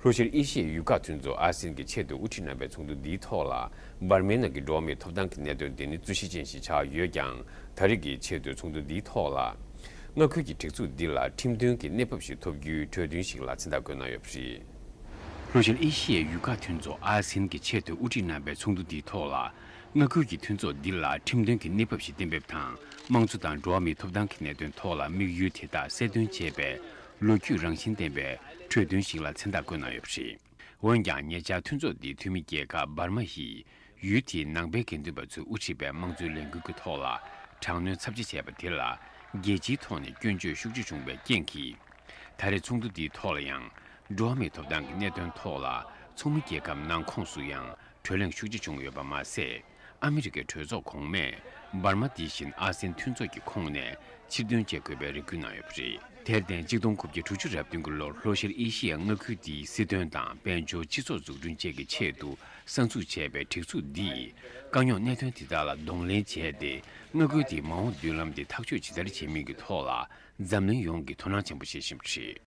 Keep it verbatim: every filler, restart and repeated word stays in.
ལྷོ་ཤར་ཨེ་ཤི་ཡའི་ཡུལ་ཁག་མཐུན་ཚོགས་ཨ་སེན་གྱི་ཆེད་དུ་དབུ་ཁྲིད་གནང་བའི་ཚོགས་འདུ་འདིའི་ཐོག་ལ། འབར་མའི་ནང་གི་འགྲོ་བ་མིའི་ཐོབ་ཐང་གི་གནད་དོན་དེ་ནི་རྩོད་གཞི་ཅན་ཞིག་ཆགས་ཡོད་ཀྱང་། ད་རེས་ཀྱི་ཆེད་དུ་ཚོགས་འདུ་འདིའི་ཐོག་ལ། མངའ་ཁུལ་གྱི་སྒྲིག་འཛུགས་འདི་ལ་ཁྲིམས་མཐུན་གྱི་གནས་བབ་ཞིག་ཐོབ་རྒྱུའི་གྲོས་མཐུན་ཞིག་ལ་མཚན་རྟགས་བཀོད་གནང་ཡོད་པ་རེད། ལྷོ་ཤར་ཨེ་ཤི་ཡའི་ཡུལ་ཁག་མཐུན་ཚོགས་ཨ་སེན་གྱི་ཆེད་དུ་དབུ་ཁྲིད་གནང་བའི་ཚོགས་འདུ་འདིའི་ཐོག་ལ། མངའ་ཁུལ་གྱི་མཐུན་ཚོགས་འདི་ལ་ཁྲིམས་མཐུན་གྱི་གནས་བབ་ཞིག་གཏན་འབེབས་དང་། དམངས་གཙོ་དང་འགྲོ་བ་མིའི་ཐོབ་ཐང་གི་གནད་དོན་ཐོག་ལ་དམིགས་ཡུལ་དེ་དག་གསལ་སྟོན་བྱས་པའི་ལོ་རྒྱུས་རང་བཞིན་ལྡན་པའི་གྲོས་མཐུན་ཞིག་ལ་མཚན་རྟགས་བཀོད་གནང་ཡོད་པ་རེད། འོན་ཀྱང་། ཉེ་ཆར་མཐུན་ཚོགས་འདིའི་འཐུས་མི་རྒྱལ་ཁབ་འབར་མ་ཡིས། ཡུལ་དེའི་ནང་པའི་དགེ་འདུན་པ་ཚོས་དབུ་ཁྲིད་པའི་དམངས་གཙོའི་ལས་འགུལ་གྱི་ཐོག་ལ་དྲག་གནོན་ཚབས་ཆེ་བྱས་པ་དེ་ལ། རྒྱལ་སྤྱིའི་ཐོག་ནས་སྐྱོན་བརྗོད་ཤུགས་ཆེ་བྱུང་བའི་རྐྱེན་གྱིས། ད་རེས་ཚོགས་འདུ་འདིའི་ཐོག་ལ་ཡང་། འགྲོ་བ་མིའི་ཐོབ་ཐང་གི་གནད་དོན་ཐོག་ལ་ཚོགས་མི་རྒྱལ་ཁབ་ནང་ཁོངས་སུ་ཡང་། གྲོས་གླེང་ཤུགས་ཆེ་བྱུང་ཡོད་པ་མ་ཟད། ཨ་མི་རི་ཀའི་གྲོས་ཚོགས་གོང་མས། འབར་མ་འདི་བཞིན་ཨ་སེན་མཐུན་ཚོགས་ཀྱི་ཁོངས་ནས་ཕྱིར་འདོན་བྱེད་དགོས་པའི་རེ་སྐུལ་གནང་ཡོད་པ་རེད། དེར་བརྟེན། གཅིག་སྟོང་དགུ་བརྒྱ་དྲུག་ཅུ་རེ་བདུན་གྱི་ལོར་ལྷོ་ཤར་ཨེ་ཤི་ཡའི་མངའ་ཁུལ་དེའི་སྲིད་དོན་དང་དཔལ་འབྱོར་སྤྱི་ཚོགས་འཛུགས་སྐྲུན་བཅས་ཀྱི་ཆེད་དུ་གསར་འཛུགས་བྱས་པའི་སྒྲིག་འཛུགས་འདིས། དཀའ་རྙོག་གནད་དོན་དེ་དག་ལ་གདོང་ལེན་བྱས་ཏེ། མངའ་ཁུལ་དེའི་མ་འོངས་མདུན་ལམ་དེ་ཐག་གཅོད་ཇི་ལྟར་བྱེད་མིན་གྱི་ཐོག་ལ་འཛམ་གླིང་ཡོངས་ཀྱིས་དོ་སྣང་ཆེན་པོ་བྱེད་བཞིན་པ་རེད།